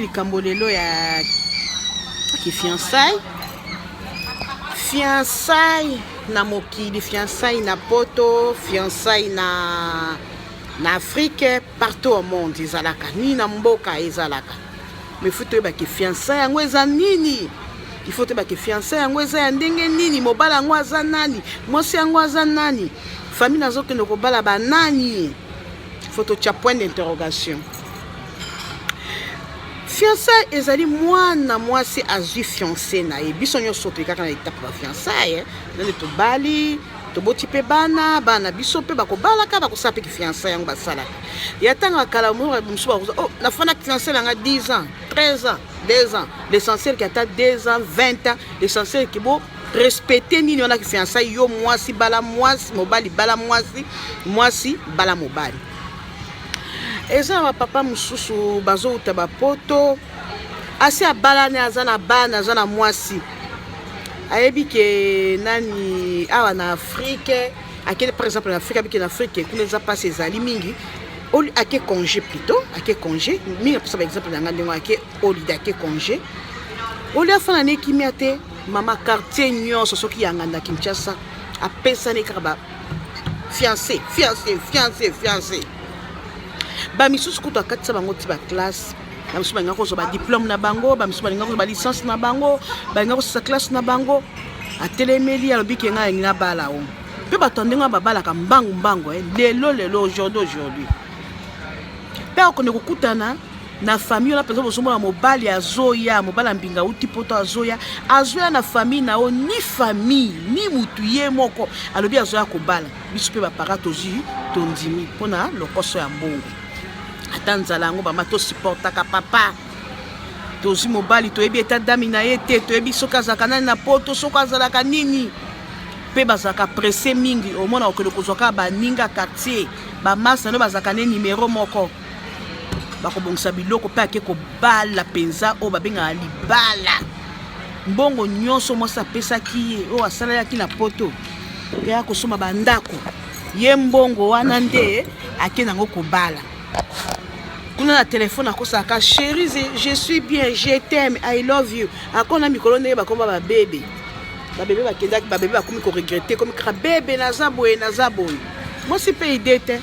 Likambo lelo ya kifiançailles, fiançailles na mokili, fiançailles na poto, fiançailles na Afrique, partout au monde ezalaka nini, na mboka ezalaka. Mais faut toyebaki fiançailles yango eza nini. Il faut toyebaki fiançailles yango eza ya ndenge nini, mobali yango aza nani, mwasi yango aza nani, famille nazokende kobala banani. Faut totia point d'interrogation. Fiançailles ezali mwana mwasi azwi fiancé na ye. Biso nyonso toyi kaka na étape ba fiançailles, nani tobali, toboti mpe bana, bana biso mpe bakobalaka, bakosala mpe kifiançailles yango basalaka ya ntango ya kala. Mosusu bakoza: "Oh, nafanda fiancé na nga 10 ans, 13 ans, 2 ans." L'essentiel ke ata 2 ans, 20 ans, l'essentiel ke bo respecte nini wana kifiançailles. Yo mwasi bala mwasi, mobali bala mwasi, mwasi bala mobali. Eza na bapapa mosusu bazouta bapoto, asi abalani, aza na bana, aza na mwasi, ayebi ke nani awa na Afrique, akende par exemple na Afrique, abiki na Afrique kuna eza mpasi, ezali mingi. Ake congé, plutôt ake congé mingi. Apesa baexemple na nga ndenge ake holiday, ake congé, oli afanda na ekimia te. Mama, quartier nyonso, soki yanga na Kinshasa, apesani kaka ba fiancé, fiancé, fiancé, fiancé. Bamisusu kutu akatisa bango ti baclasse. Bamisusu balingaka kozwa badiplôme na bango, bamisusu balingaka kozwa balicence na bango, balingaka kosisa classe na bango. Atelemeli, alobi ke ngai alingi nabala o. Mpe bato ya ndenge wana babalaka mbangu mbangu, lelo lelo, aujourd'hui aujourd'hui. Mpe akokende kokutana na famille wana mpenza. Bozomona mobali azoya, mobali ya mbinga auti poto, azoya, azoya na famille na yo, ni famille ni mutu, ye moko alobi azoya kobala. Biso mpe bapara tozwi, tondimi mpona lokoso ya mbongo, ata nzala yango bama tosupportaka. Papa, tozwi mobali, toyebi état d'âme na ye te, toyebi soki azalaka nani na poto, soki azalaka nini. Mpe bazalaka pressé mingi. Omona okende kozwa kaka baninga quartier, bamasa no bazalaka ne nimero moko, bakobongisa biloko mpe ake kobala mpenza oyo babengaka libala. Mbongo nyonso mwasi apesaki ye, oyo asalelaki na poto ya kosomba bandako, ye mbongo wana nde ake nango kobala. Kuna na telefone akosaka: "Chéri, je suis bien, je t'aime, I love you." Akona mikolo ndenge bakoma babebe, babebe bakendaki, babebe bakomi koregretter, komi kaka bebe, naza boye, naza boye. Mwasi mpe ide te,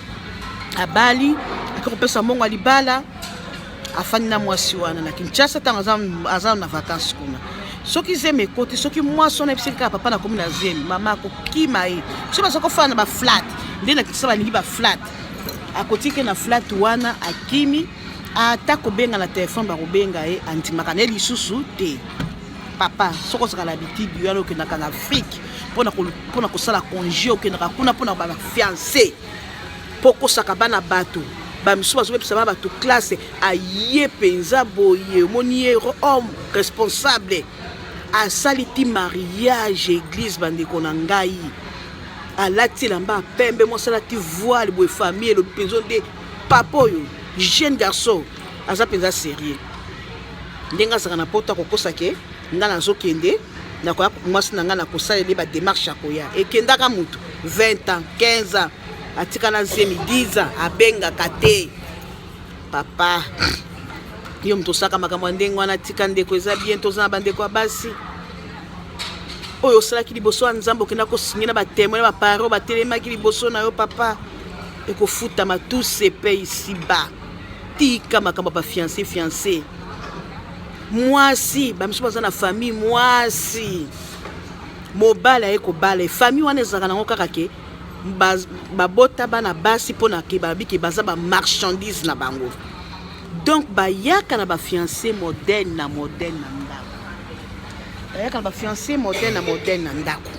abali, ake kopesa mbongo ya libala, afandi na mwasi wana na Kinshasa. Ntango aza na vacance kuna, soki zemi ekoti, soki mwasi wana ebisiki kaka: "Papa, nakomi na zemi," mama akokima ye. Soki baza kofanda na baflat nde na Kinshasa, balingi baflat, akotiki na flat wana, akimi. Ata kobenga na telefone, bakobenga ye, andimaka na ye lisusu te. Papa, soki ozalaka na habitude wana, okendaka na Afrique mpona kosala congé, okendaka kuna mpona bafiancé, mpo okosaka bana bato bamisusu bazobebisa bana bato classe. Aye mpenza boye, omoni ye homme responsable, asali ti mariage église. Bandeko na ngai, alati elamba ya pembe, mwasi alati voile boye. Famille elobi mpenza nde papa oyo, jeune garçon aza mpenza sérieux. Ndenge azalaka na poto, akokosa ke ngai nazokende, nakoya, mwasi na ngai nakosalela ye badémarche ya koya. Ekendaka motu 20 ans, 15 ans, atikala zemi 10 ans, abengaka te. Papa, yo moto osaka makambo ya ndenge wana, tika ndeko, eza bien. Toza na bandeko ya basi oyo osalaki liboso ya Nzambe, okenda kosinge na batémoin na bapare oyo batelemaki liboso na yo. Papa, ekofutama, tout se paye ici-bas. Tika makambo ya bafiancé, fiancé. Mwasi, bamisu baza na famille, mwasi mobali aye kobala, famille wana ezalaka nango kaka ke babota bana basi mpona ke babiki baza bamarchandise na bango. Donc bayaka na bafiancé modèle na modèle na ndako, bayaka na bafiancé modèle na modèle na ndako.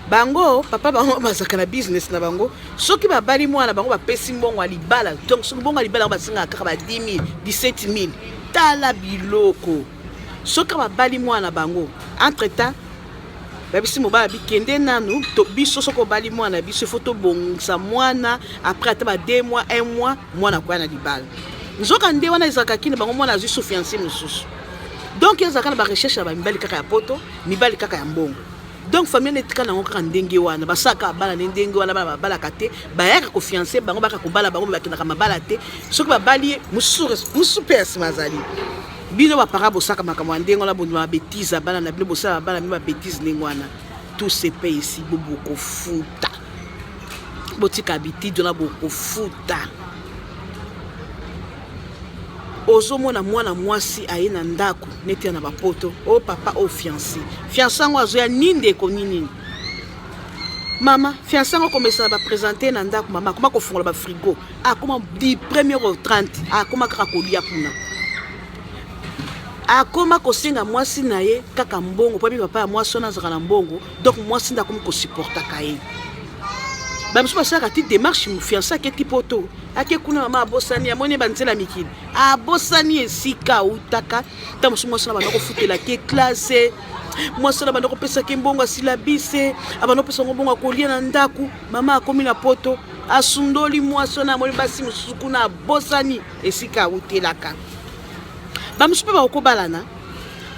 Bango papa, bango bazalaka na business na bango. Soki babali mwana bango, bapesi mbongo ya libala. Donc soki mbongo ya libala yango basengaka kaka ba 10 000, 17 000, tala biloko. Soki babali mwana bango, entre temps babisi mobali bikende nanu to biso. Soki obali mwana biso, ifo tobongisa mwana. Après ata ba 2 mois, 1 mois, mwana akoya na libala. Nzoka nde wana ezalaka kini bango, mwana azwi su fiancé mosusu. Donc ezalaka na barecherche ya bamibali kaka ya poto, mibali kaka ya mbongo. Donc famille wana etika nango kaka ndenge wana, basalaka bana ne ndenge wana. Bana babalaka te, bayaka kofiancer bango, baka kobala bango, bakendaka mabala te. Soki babali ye, mosusu mpe ya nsima azali. Bino ba parents bosaka makambo ya ndenge wana, bondima ba bêtise ya bana na bino, bosala bana bino ba bêtise ndenge wana. Tout se paye ici, bo bokofuta. Botika habitude wana, bokofuta. Ozomona mwana mwasi aye na ndako neti ya na bapoto, o oh, papa o oh, fiancé. Fiancé yango azoya ni ndeko ni nini. Mama, fiancé yango komesana ba présenter na ndako, mama akoma kofungola ba frigo, akoma du premier au 30, akoma kaka kolia kuna. Akoma kosenga mwasi na ye kaka mbongo, po papa ya mwasi wana azalaka na mbongo, donc mwasi nde akomi kosupportaka ye. Bamosusu basalaka ti démarche, fiancé ake ti poto, ake kuna, mama abosani, amoni banzela mikili, abosani esika autaka. Ntango mosusu mwasi wana banda kofutelaki ye classe, mwasi wana banda kopesaki mbongo asila bise, abanda kopesa yango mbongo akolia na ndako. Mama akomi na poto, asundoli mwasi wana, amoni basi mosusu kuna, abosani esika autelaka. Bamosusu mpe bakokobalana,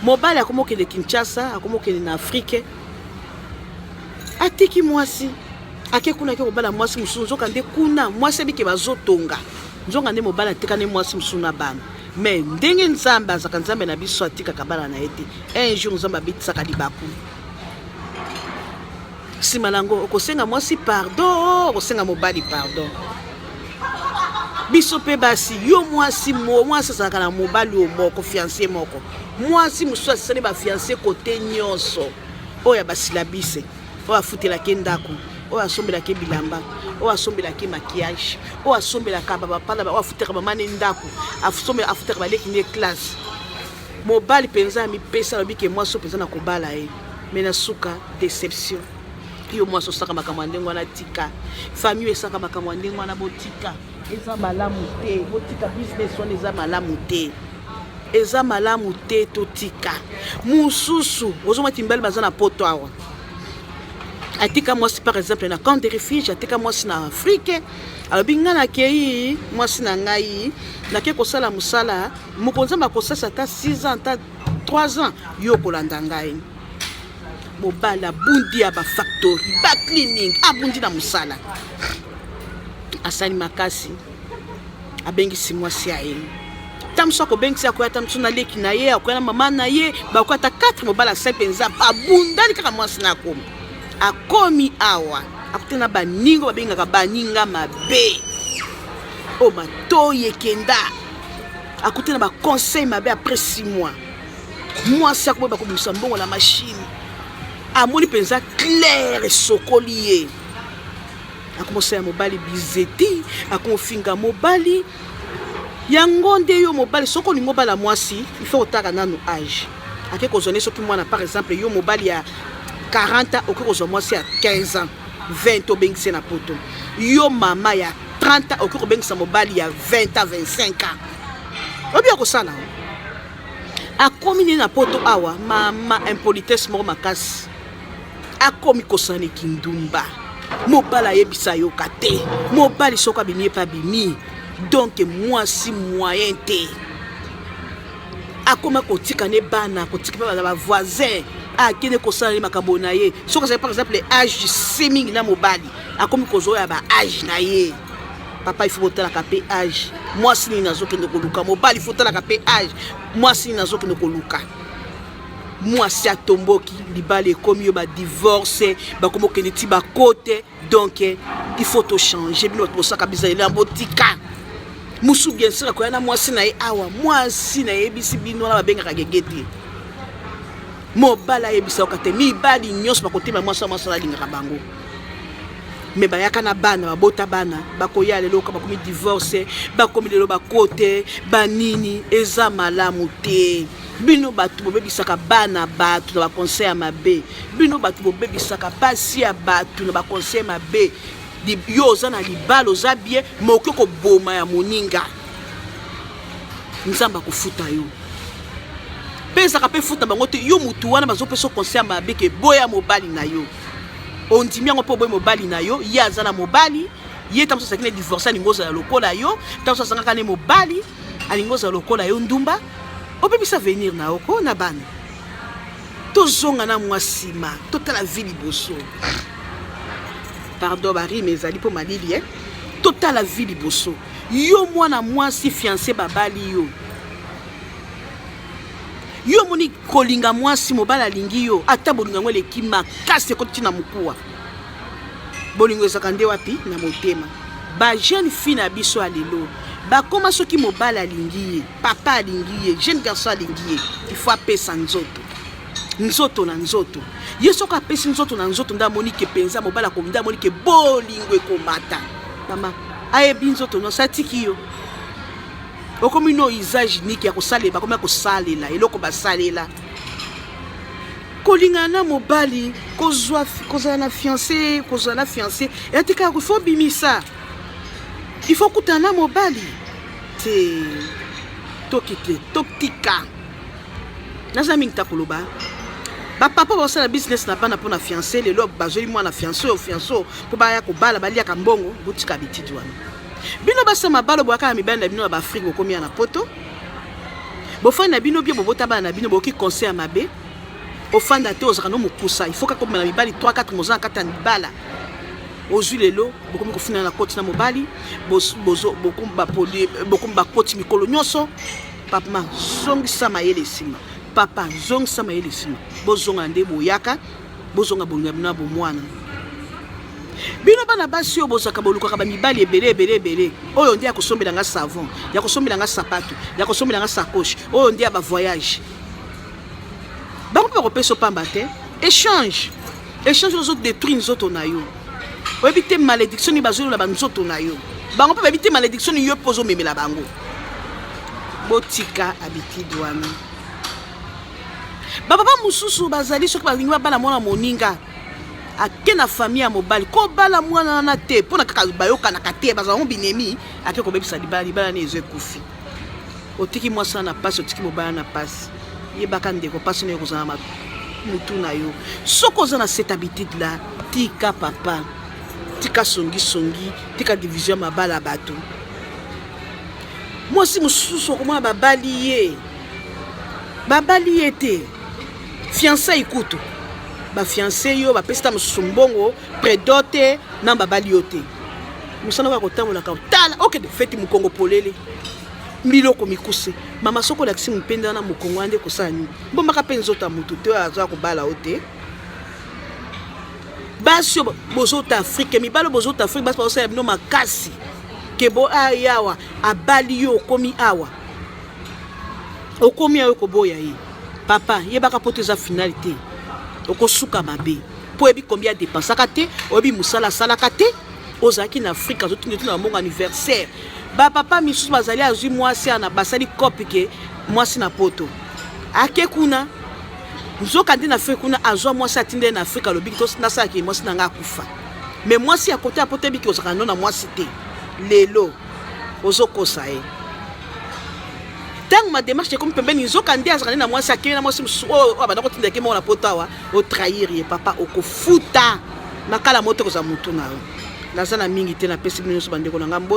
mobali akomi okende Kinshasa, akomi okende na Afrike, atiki mwasi, ake kuna, ake kobala mwasi mosusu. Nzoka nde kuna mwasi abike bazotonga, nzoka nde mobali atekani mwasi mosusu na bana. Mais ndenge Nzambe azalaka Nzambe na biso, atikaka bana na ye te. Un jour Nzambe abetisaka libaku, nsima na yango okosenga mwasi pardon, okosenga mobali pardon. Biso mpe basi, yo mwasi, mwasi azalaka na mobali oyo moko, fiancé moko. Mwasi mosusu asali bafiancé kote nyonso, oyo ya basilabise, oyo afutelaki ndako, oyo asombelaki bilamba, oyo asombelaki maquillage, oyo asombelaka bapapa, oyo afutelaka mama ne ndako, afutelaka baleki ne classe. Mobali mpenza amipesa, alobi ke mwasi oyo mpenza na kobala ye, mais na suka déception. Yo mwasi osaka makambo ya ndenge wana, tika. Famille oyo esaka makambo ya ndenge wana, botika, eza malamu te. Botika business wana, eza malamu te, eza malamu te, totika. Mosusu ozomati mibali baza na poto awa, atika mwasi par exemple na camp de refuge, atika mwasi na Afrique, alobi: "Ngai nakei, mwasi na ngai nake kosala mosala moko, Nzambe akosasa ata 6 ans, ata 3 ans, yo kolanda ngai." Mobali abundi ya bafactory, bacleaning, abundi na mosala, asali makasi, abengisi mwasi ya ye. Ta mosu akobengisi, akoya, ta mosu naleki na ye akoya, na mama na ye bakoya, ata 4. Mobali asali mpenza, abundani kaka, mwasi na akomi. Akomi awa, akutana baninga babengaka baninga mabe, oyo matoyi ekenda, akutana baconseil mabe. Après 6 mois, mwasi akoboyeba kobimisa mbongo na machine, amoni mpenza claire, esokoli ye, akomosala mobali bizeti, akomofinga mobali. Yango nde yo mobali, soki olingi obala mwasi, il faut otaka nanu âge. Ake kozwa ne soki mwana, par exemple yo mobali ya 40 ans, okoki kozwa mwasi ya 15 ans, 20, obengisi na poto. Yo mama ya 30 ans, okoki kobengisa mobali ya 20 ans, 25 ans. Oyebi ya kosala, akomi nini na poto awa, mama impolitesse moko makasi, akomi kosala kindumba. Mobali ayebisa yoka te, mobali soki abimi, epe abimi, donc mwasi moyen te. Akoma kotika ne bana, kotika mpe na bavoisin, akende kosala ne makambo na ye. Soki azali par exemple âge se mingi na mobali, akomi kozwa ya ba âge na ye. Papa, il faut botalaka mpe âge mwasi nini nazokende koluka. Mobali, il faut otalaka mpe âge mwasi nini nazokende koluka. Mwasi atomboki, libala ekomi yo badivorce, bakomi okende ti bakote. Donc il faut tochange. Bino bato bosaka bizaleli ya botika. Mosu bien sûr akoya na mwasi na ye awa, mwasi nayebisi bino wana babengaka gege te. Mobali ayebisa yoka te, mibali nyonso bakotema mwasi, mwasi alingaka bango, mais bayaka na bana, babota bana, bakoya lelo oka bakomi divorce, bakomi lelo bakote banini. Eza malamu te. Bino bato bobebisaka bana bato na baconseil ya mabe, bino bato bobebisaka basi ya bato na baconseil mabe. Yo oza na libala, oza bien, mais okoki koboma ya moninga. Nzambe akofuta yo mpe, ezalaka mpe futa bango te. Yo motu wana bazopesa conseil ya mabe ke boya mobali na yo, ondimi yango mpo oboyi mobali na yo. Ye aza na mobali, ye ta mosusu azalaki na divorce, alingi ozala lokola yo. Ta mosusu azangaka ne mobali, alingi ozala lokola yo. Ndumba, obebisa avenir na yo ko na bana. Tozonga na mwa nsima, totala vie liboso. Pardon, barime ezali mpo malili, eh? Totala vie liboso. Yo mwana mwasi fiancé, babali yo. Yo omoni kolinga mwasi, mobali alingi yo, ata bolingo yango eleki makasi, ekoti ti na mokuwa. Bolingo ezalaka nde wapi? Na motema. Ba jeune fille na biso ya lelo bakoma, soki mobali alingi ye, papa alingi ye, jeune garçon alingi ye, il faut apesa nzoto, nzoto na nzoto. Ye soki apesi nzoto na nzoto, nde amoni ke mpenza mobali akomi, nde amoni ke bolingo ekomata. Mama ayebi nzoto nyonso, atiki yo, okomi no usage niki ya kosalela. Bakomi ya kosalela eloko basalela. Kolingana na mobali, kozwa, kozala na fiancé, kozala na fiancé ete kaka il faut bimisa, il faut kutana na mobali te. Toki te, totika. Naza mingi ta koloba. Bapapa basala business na bana mpona fiancé. Lelo bazweli mwana fiancé oyo, fiancé oyo, mpo baya kobala, baliaka mbongo. Botika bitidi wana. Bino basa mabalo, boyaka na mibali na bino na baAfrique, bokomi ya na Poto, bofandi na bino bio, bobota bana na bino. Boyoki conseil ya mabe, ofanda te, ozalaka no mokusa, il faut kaka komela mibali 3 4, moza na kati ya mibala. Ozwi lelo, bokomi kofunda na koti na mobali, bokomi bakoti mikolo nyonso. Papa, zongisa mayele nsima. Papa, zongisa mayele nsima. Bozonga nde boyaka, bozonga bolinga bino ya bomwana. Bino bana basi oyo bozalaka, bolukaka bamibali ebele ebele ebele, oyo nde ya kosombela nga savon, ya kosombela nga sapato, ya kosombela nga sacoche, oyo nde ya bavoyage. Bango mpe bakopesa opamba te. Échange, échange, ozodétruire nzoto na yo. Oyebi te malédiction nini bazolola banzoto na yo. Bango mpe bayebi te malédiction nini yo mpe ozomemela bango. Botika habitude wana. Bapapa mosusu bazali, soki balingi babala mwana moninga, ake na famille ya mobali, kobala mwana wana te, mpona kaka bayokanaka te, bazala ngo binemi, ake kobebisa libala. Libala ni ezo ekufi. Otiki mwasi wana na pasi, otiki mobali na pasi. Yebaka ndeko, pasi nayo ekozala mutu na yo soki oza na cette habitude la. Tika papa, tika songisongi, tika division ya mabala ya bato. Mwasi mosusu okomona babali ye, babali ye te, fiançailles kutu, bafiancé yo, bapesi ta mosusu mbongo pré-dot, na babali yo te. Mosala oyo kotambolaka, tala okende feti, mokongo polele, biloko mikuse. Mama, soki olakisi mopende wana, mokongo wana, nde kosala nini? Bombaka mpe nzoto ya motu te oyo aza kobala yo te. Basi oyo bozota Afrique, mibali oyo bozota Afrique, basi bazosala bino makasi ke bo ayawa abali yo, okomi awa, okomi ayo koboya ye. Papa, yebaka po te eza finale te, okosuka mabe, mpo oyebi combien adépensaka te, oyebi mosala asalaka te. Ozalaki na Afrique, azotinda tina mbongo anniversaire. Bapapa misusu bazali, azwi mwasi ana, basali cope ke mwasi na Poto, ake kuna, nzoka nde na Afrique kuna azwa mwasi, atinda ye na Afrique, alobi nasalaki mwasi na nga akufa. Mais mwasi ya kote ya Poto ebiki, ozalaka no na mwasi te. Lelo ozokosa ye. Ntango madémarche ekomi pembeni, nzoka nde azalaka nde na mwasi, akei na mwasi mosusu oyo abanda kotindaki moko na Poto awa. Otrahir ye. Papa, okofuta makala moto kozala motu na yo. Naza na mingi te, napesi bino nyonso, bandeko na nga.